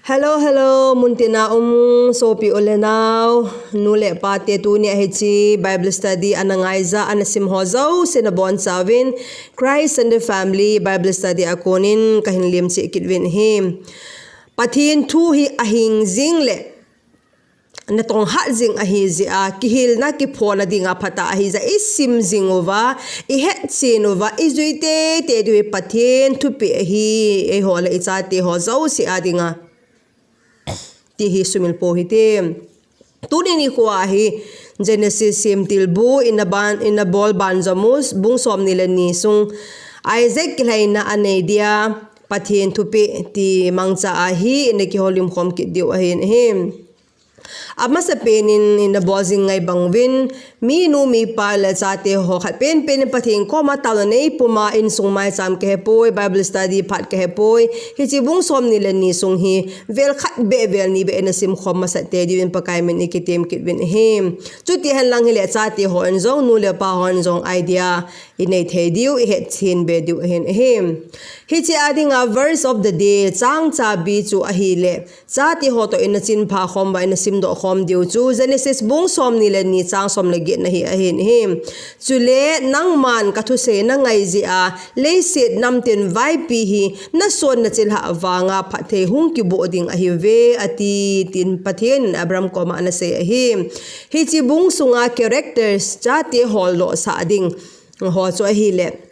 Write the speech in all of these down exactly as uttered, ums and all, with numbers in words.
Hello, hello, muntina um sopi u le nau, nu le pa te, tunia hiche Bible study ana ngaija, ana sim ho jouse nabonchauvin Christ and the Family Bible Study a konin kahin lemcheh kit uvin ahi. Pathen thu hi ahing jing le natong hat jing ahi jeh a, kihilna kiphona dinga phatah ahi jeh a, isim jing uva, ihetchen uva, ijui teitei diu hi Pathen thupeh ahi, eiho le ichate ho jouse a dinga. Ti hi sumil pou hite. Tuni nikho a hi Genesis semtil bu ina bol banjom u bung somni le ni sung Isaac kilhaina anei dia Pathen thupeh ti mangcha a hi ina kihoulim khom kit diu ahin ahi. Amasapen in ina bol jing ngai bang uvin, minu mipa le chate ho khat penpen in Pathen koma taona neipum a, insung maicham kahepoi, Bible study phat kahepoi, hiche bung somni le ni sung hi vel khat beh vel ni beh ina simkhom masat tei diuvin Pakai min ikitem kit uvin ahi. Chuti henlang hile chate hon jong, nu le pa hon jong idea inei thei diu, ihetchen be diu ahin ahi. Hiche a dinga verse of the day, chang chabi chu ahile, chate ho toh ina chinpha khom uva ina simdoh khom diu chu Genesis bung somni le ni chang som le get na hi ahin ahi. Chule nangman kathusei nangai jeh a, leiset namtin vaipi hi nasonna chilhah vanga phatthei hung kiboh ding ahiuve, ati, tin Pathen in Abraham koma anasei ahi. Hiche bung sunga characters, chate holdoh sah ding ho chu ahile,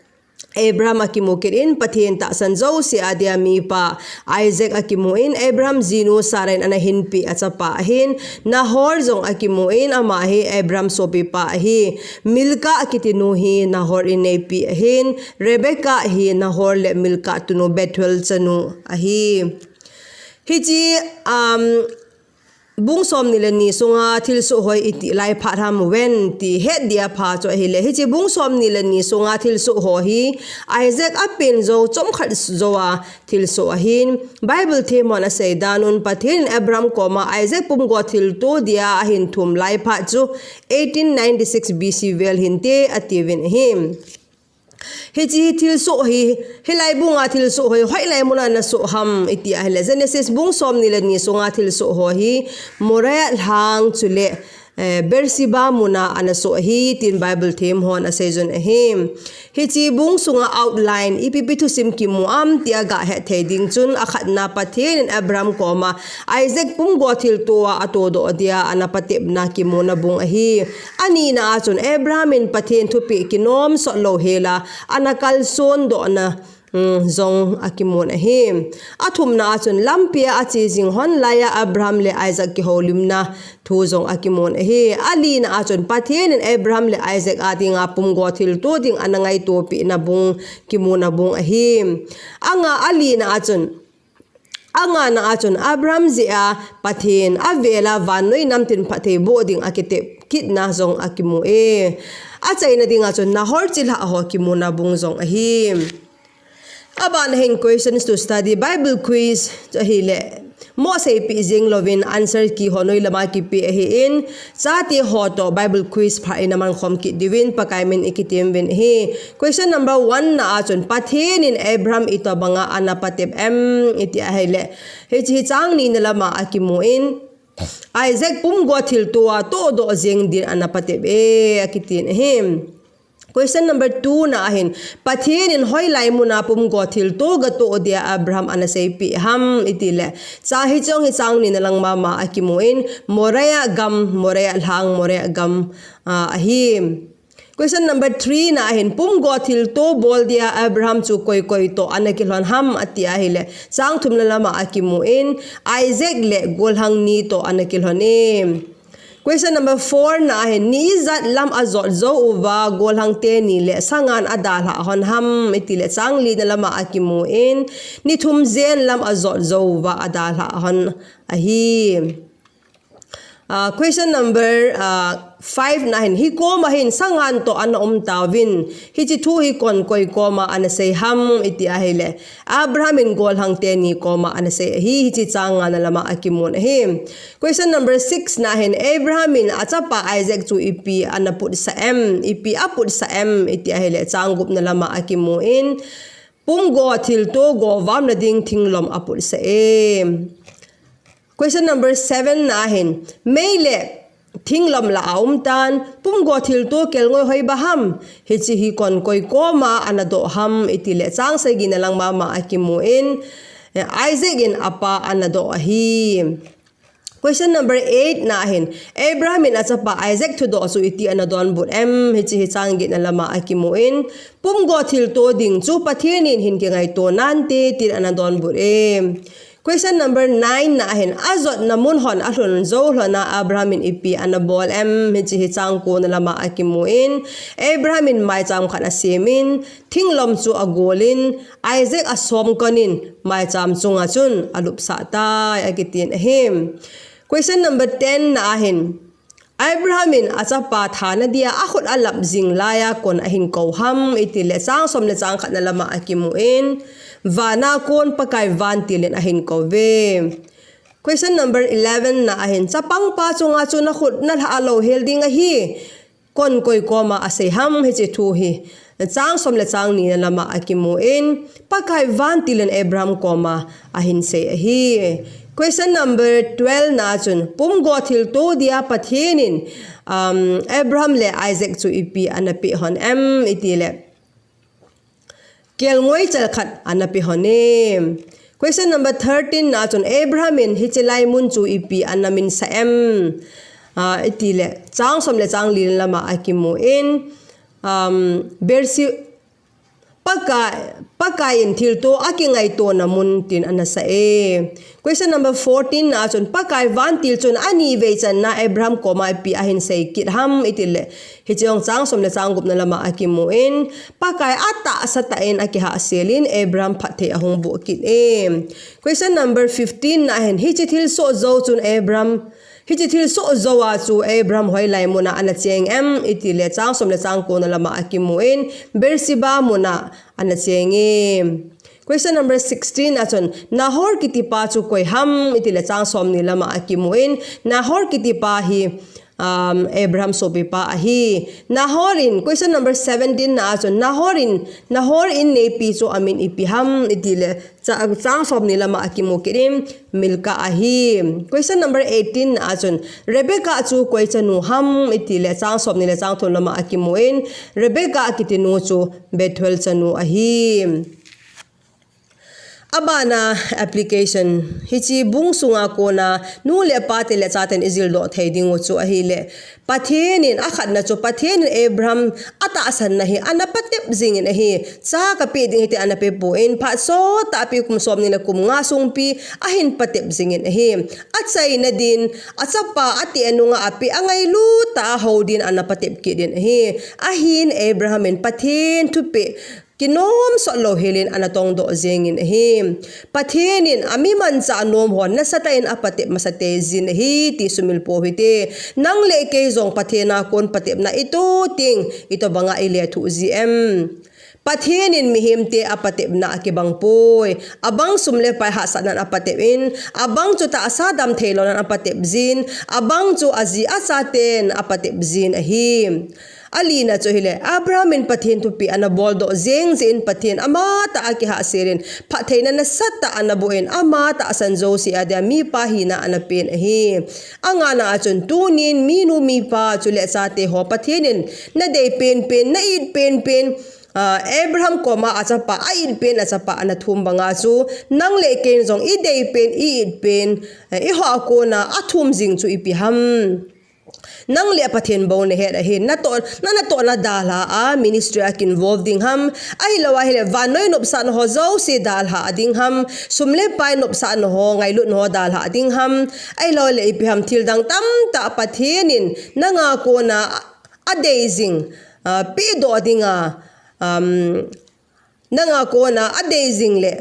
Abraham akimu kit in, Pathen tahsan jouse a dia mipa Isaac akimu in, Abraham jinu Sarah in ana hinpeh achapa ahin, Nahor jong akimu in, ama hi Abraham sopipa ahi. Milcah kitinu hi Nahor in neipi ahin, Rebekah hi Nahor le Milcah tunu Bethuel chanu ahi. Hiche, um, bung somni le ni sunga thilsoh ho hi iti lai phat ham ven ti het dia pha chu ahile, hiche bung somni le ni sunga thilsoh ho hi Isaac apen jou chomkhat jou a thilsoh ahin, Bible them hon asei dan un Pathen in Abraham koma Isaac pumgo thilto dia ahin thum lai phat chu eighteen ninety-six B C vel hinte atiuvin ahi. Hiche thilsoh hi, hilai bunga thilsoh hi hoilai muna nasoh ham iti ahile, Genesis bung somni le ni sunga thilsoh ho hi Moriah lhang chule, eh, Beersheba muna anasoh ahi, tin Bible them hon aseijun ahi. Hiche bung sunga outline ipi ipi thusim kimu am ti agahet thei ding chun, akhatna Pathen in Abraham koma Isaac pumgo thilto a atodoh dia ana patepna kimuna bung ahi. Anina a chun Abraham in Pathen thupeh kinomsot lou hela ana kalsondohna, um, jong akimun ahi. Athumna a chun lampia ache jing hon laiya Abraham le Isaac kihoulimna thu jong akimun ahi. Alina a chun Pathen in Abraham le Isaac a dinga pumgo thilto ding ana ngaitopehna bung kimuna bung ahi. Anga, alina a chun, angana a chun Abraham jeh a Pathen avela vannoi namtin phatthei boh ding akitep kitna jong akimu e. Achaina dinga chun Nahor chilhah ho kimuna bung jong ahi. Abana hin questions to study, Bible quiz ahile, mo seipeh jing louvin answer key ho noi lama kipe ahin, chate ho toh Bible quiz pha ina mankhom kit diuvin Pakai min ikitem uvin ahi. Question number one na a chun Pathen in Abraham itobanga ana patep em iti ahile, hiche hi chang nina lama akimun, Isaac pumgo thilto a todoh jing din ana patep e akitin ahi. Question number two na a hin, Pathen in hoilai muna pumgo thilto gatoh dia Abraham ana seipeh ham itile, cha hiche jong hi chang nina lang mama akimun, Moriah gam, Moriah lhang, Moriah gam, ah, ahi. Question number three na a hin, pumgo thilto bol dia Abraham chu koi koi toh ana kilhon ham ati ahile, chang thumna lama akimun, Isaac le golhang ni toh ana kilhon e. Question number four na a hin, ni ijat lam ajot jou uva golhang teni le sangan adalhah hon ham itile, chang lina lama akimun, ni thum jen lam ajot jou uva adalhah hon ahi. Ah, question number, ah, five na a hin, hikoma hin sangan toh ana um tauvin, hiche thu hi konkoi koma ana sei ham iti ahile, Abraham in golhang teni koma ana sei ahi, hiche chang ngana lama akimun ahi. Question number six na a hin, Abraham in achapa Isaac chu ipi ana putsah em, ipi aputsah em iti ahile, chang gupna lama akimun, pumgo thilto govamna ding thinglom aputsah e. Question number seven na hin, mei le thinglom la a um tan, pumgo thilto kelngoi hoi ba ham? Hiche hi kon koi koma ana doh ham iti le chang sagi na lang mama a kimu in, eh, Isaac in apa ana doh ahi. Question number eight na hin, Abraham in achapa Isaac thudoh chu iti ana donbut em? Hiche hi chang get na lama a kimu in, pumgo thilto ding chu Pathen in hin kingaito nante tin ana donbut e. Question number nine na hin, ajotna mun hon alhun jou lhona Abraham in ipi ana bol em? Hiche hi chang ko na lama a kimu in, Abraham in maicham khat asem in, thinglom chu agol in, Isaac asom kon in, maicham chunga chun alupsah tai, akitin ahi. Question number ten na hin, Abraham in achapa thana dia akhut alap jing laiya kon ahin kou ham iti le chang som le chang khat na lama a kimu in, vana kon Pakai vantil in ahin kou ve. Question number eleven na hin, chapang pa chunga chu nakhut nalha lou hel ding ahi, kon koi koma asei ham hiche thu hi? Chang som le chang ni na lama a kimu in, Pakai vantil in Abraham koma ahin sei ahi. Question number twelve na chun, pumgo thilto dia Pathen in, um, Abraham le Isaac chu ipi ana pe hon em iti le, kelngoi chal khat ana pe hon e. Question number thirteen na chun, Abraham in hiche lai mun chu ipi ana minsah em? Ah, iti le chang som le chang li lama a kimu in, um, Bersi-, Pakai, Pakai in thilto akingaito na mun tin ana sa e. Question number fourteen na chun, Pakai vantil chun ani vei channa Abraham koma ipi ahin sei kit ham iti le, hiche jong chang som le chang gup na lama a kimu in, Pakai atahsa tah in akihahsel in Abraham phatthei ahung boh kit e. Question number fifteen na hin, hiche thilsoh jou chun Abraham, hiche thilsoh jou a chu Abraham hoilai muna ana cheng em iti le chang som le chang ko na lama a kimu in, Beersheba muna ana cheng e. Question number sixteen a chun, Nahor kiti pa chu koi ham iti le chang som ni lama a kimu in, Nahor kiti pa hi, um, Abraham sopi pa ahi. Nahor in, question number seventeen na a chun, Nahor in, Nahor in neipi chu amin ipi ham iti le cha-, chang som ni lama a kimu kit in, Milka ahi. Question number eighteen na a chun, Rebecca chu koi chanu ham iti le chang som ni le chang thum lama a kimu in, Rebecca kiti nu chu Bethuel chanu ahi. Abana application, hiche bung sunga kona nu le pa te le chaten ijil doh thei ding u chu ahile, Pathen in akhatna chu Pathen in Abraham atahsan na hi ana patep jing in ahi. Cha kape ding hiti ana pe pon, phat sot tahpi kum som ni le kum nga sung pi ahin patep jing in ahi. Achaina din, achapa ati anunga ape angailut tah a hou din ana patep kit in ahi. Ahin Abraham in Pathen thupeh kinom sot lou hel in ana tong doh jing in ahi. Pathen in ami manchah nom hon nasatah in apatep masat jin ahi ti sumil pou hite. Nang le kei jong Pathen a kon patepna ito ting, ito banga ile thu ji em? Pathen in mihem te apatepna akibang poi. Abang sum le pai hahsatnan apatep in, abang chu tahsa dam thei lounan apatep jin, abang chu aji achaten apatep jin ahi. Alina chu hile, Abraham in Pathen thupeh ana bol doh jing jeh in Pathen amatah a kihahsel in, phattheina nasatah ana boh in, amatah tahsan jouse a dia mipa hina ana pen ahi. Angana a chun tunin minu mipa chule chate ho Pathen in nadei penpen, na-it penpen, ah, Abraham koma achapa, a-it pen achapa ana thum banga chu, nang le kei jong idei pen, i-it pen, eh, eiho a kona athum jing chu ipi ham? Nang le Pathen bou nahet ahi, natoh, na, natohna dalha a ministry a ki-involve ding ham, ahilou ahile vannoi nopsahna ho jouse dalha a ding ham, sum le pai nopsahna ho, ngailutna ho dalha a ding ham, ahilou le ipi ham, thil dang tamtah Pathen in nanga kona adei jing, ah, pedoh dinga, um, nanga kona adei jing le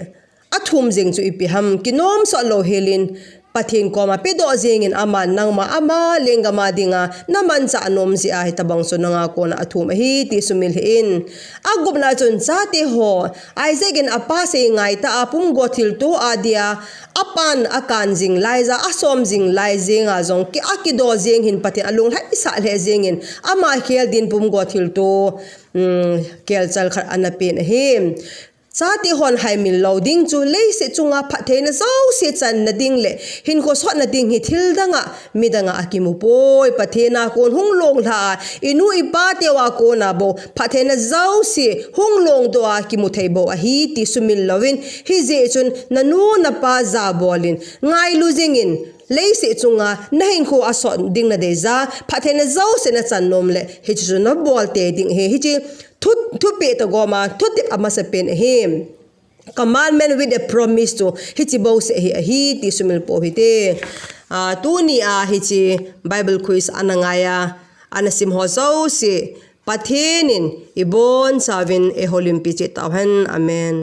athum jing chu ipi ham? Kinom sot lou hel in Pathen koma pedoh jing in aman nangma ama lenggam a dinga namanchah nom jeh a hitabang chu nanga kona athum ahi ti sumil hih in. Agupna chun chate ho, Isaac in apa sei ngaitah a pumgo thilto a dia apan akan jing laija, asom jing lai jeng a jong ki, akidoh jing hin Pathen alunglhaisah lheh jing in ama khel din pumgo thilto, um, kelchal khat ana pen ahi. Chate hon haimil lou ding chu leiset chunga phattheina jouse channa ding le hinkho sotna ding hi thil danga midanga akimu poi. Pathen a kon hung long lha a, inu ipa teu a kona bou phattheina jouse hung longdoh a kimu thei bou ahi ti sumil louvin, hijeh chun nanu napa jabolin ngailu jingin, leiset chunga nahinkho asot ding nadeija phattheina jouse nachan nom le hiche chu nabol tei ding ahi. Hiche thu, thupeh toh goma thutep amasapen ahi. Commandment with a promise chu hiche bouseh hi ahi ti sumil pou hite. Ah, tunia hiche Bible quiz ana ngaiya, ana sim ho jouse, Pathen in ibonchauvin eiholimpi cheh tauhen. Amen.